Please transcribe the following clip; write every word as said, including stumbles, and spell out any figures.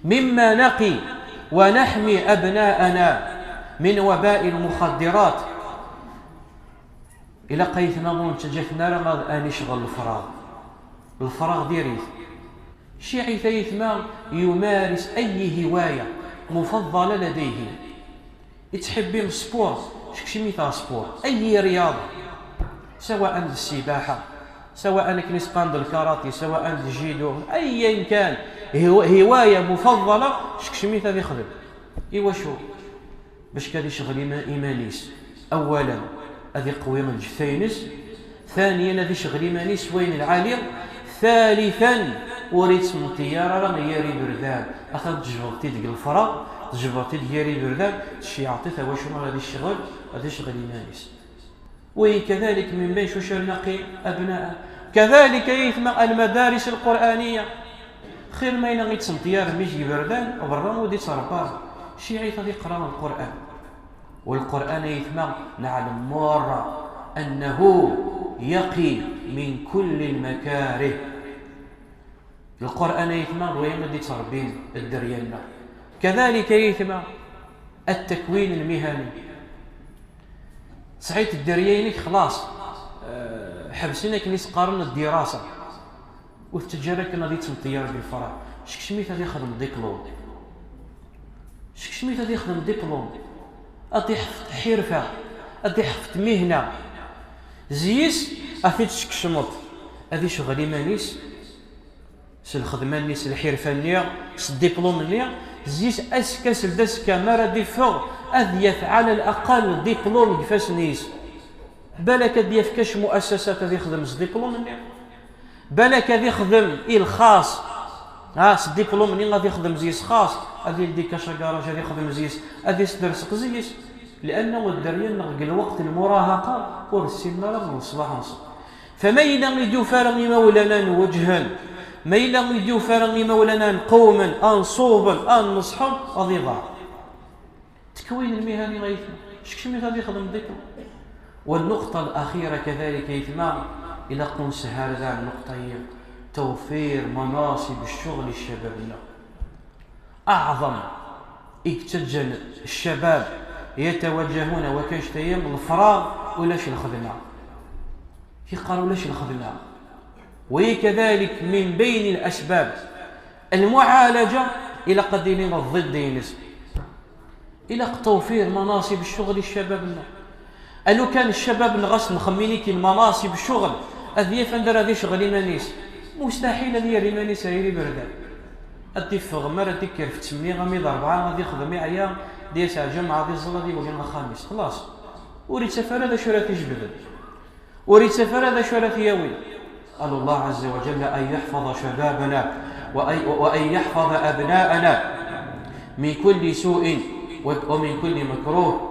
مما نقي ونحمي أبناءنا من وباء المخدرات. Ilaq aytma ur nettaǧǧa-ten ara ad, ad icɣel lefraɣ. Lefraɣ diri-t. Cciɛit aytma يمارس أي هواية مفضلة لديه. Yettḥibbi sport, sekcem-it ɣer sport. أي رياضة، سواء d السباحة، سواء akken i s-qqaren d الكاراتي، سواء d الجودو، أيا كان. هو-، هواية مفضلة، sekcem-it ad ixdem. Iwacu? Bac ad icɣel ima-, iman-is. أولا، ad iqwi lǧetta-ines. ثانيا، ad icɣel iman-is s wayen lɛali. ثالثا، ur ittmenṭi ara ɣer yir iberdan. Axaṭer tjebdeḍ-t-id deg lefraɣ, tjebdeḍ-t-id gar iberdan, tceyɛeḍ-it, iwacu ara icɣel, ad icɣel iman-is. وكذلك من بين شوشر نقي أبناء. كذلك aytma المدارس القرآنية. Xir ma yella ur ittmenṭi ara mmi-s deg iberdan, berra ur d-ittṛebba ara. Ceyɛit ad iqra Lqur'an. والقرآن aytma نعلم مرة أنه يقي من كل المكاره. Lqur'an aytma d wayen i d-ittṛebbin dderya-nneɣ. كذلك aytma التكوين المهني. Sɛiḍ dderya-inek xlaṣ, eh, ḥebsen akken i s-qqaren الدراسة. Ur tettaǧǧa ara akken ad ittmeṭṭi ara deg lefraɣ. Sekcem-it ad ixdem diplôme. Sekcem-it ad ixdem diplôme. Ad iḥfeḍ ḥirfa. Ad iḥfeḍ mihna. Zzi-s, ad t-id-teskecmeḍ. Ad icɣel iman-is s lxedma-nni, s lḥirfa-nni, s diplôme-nni. Zzi-s, azekka seld azekka, mi ara d-iffeɣ, ad yaf ɛala laqal diplôme deg ifassen-is. Balak ad d-yaf kac muassasat ad ixdem s diplôme-nni. Balak ad ixdem i lxaṣ, ha, s diplôme-nni ad ixdem zzi-s xaṣ, ad yeldi kac agaṛaj ad ixdem zzi-s, ad isderseq zzi-s. Lianna dderya-nneɣ deg lweqt n lmurahaqa ur ssinen ara leṣlaḥ-nsen. Fa ma yella ur d-yufi ara imawlan ad nweǧhen, ma yella ur d-yufi ara imawlan ad nqewmen, ad nṣuben, ad nneṣḥen, ad iḍeɛ. Tekwin lmihani aytma, sekcem-it ad ixdem diplôme. والنقطة الأخيرة كذلك aytma, ilaq ur nshal ara nnekṭa-yi, توفير مناصب الشغل للشباب-nneɣ. أعظم i yettaǧǧan الشباب يتوجهون وكاش تيم الفراغ، ulac lxedma. Yeqqar ulac lxedma. وكذلك من بين الأسباب المعالجة، ilaq ad d-inin ضد-ines. Ilaq توفير مناصب الشغل للشباب-nneɣ. Alukan ccabab-nneɣ ɣas nxemmin-ik-in مناصب الشغل, ad yaf anda ara d-icɣel iman-is. Mustaḥil ad yerr iman-is ar yir iberdan. Ad d-iffeɣ, mi ara d-ikker f ttmenni armi d rebɛa, ad ixdem iɛya, d-yas ǧameɛ, ad iẓẓel, ad iwali axxam-is. Xlaṣ. Ur ittaf ara d acu ara t-ijebden. Ur ittaf ara d acu ara t-yawin. أسأل الله عز وجل أن يحفظ شبابنا وأن، وأن يحفظ أبناءنا من كل سوء ومن كل مكروه.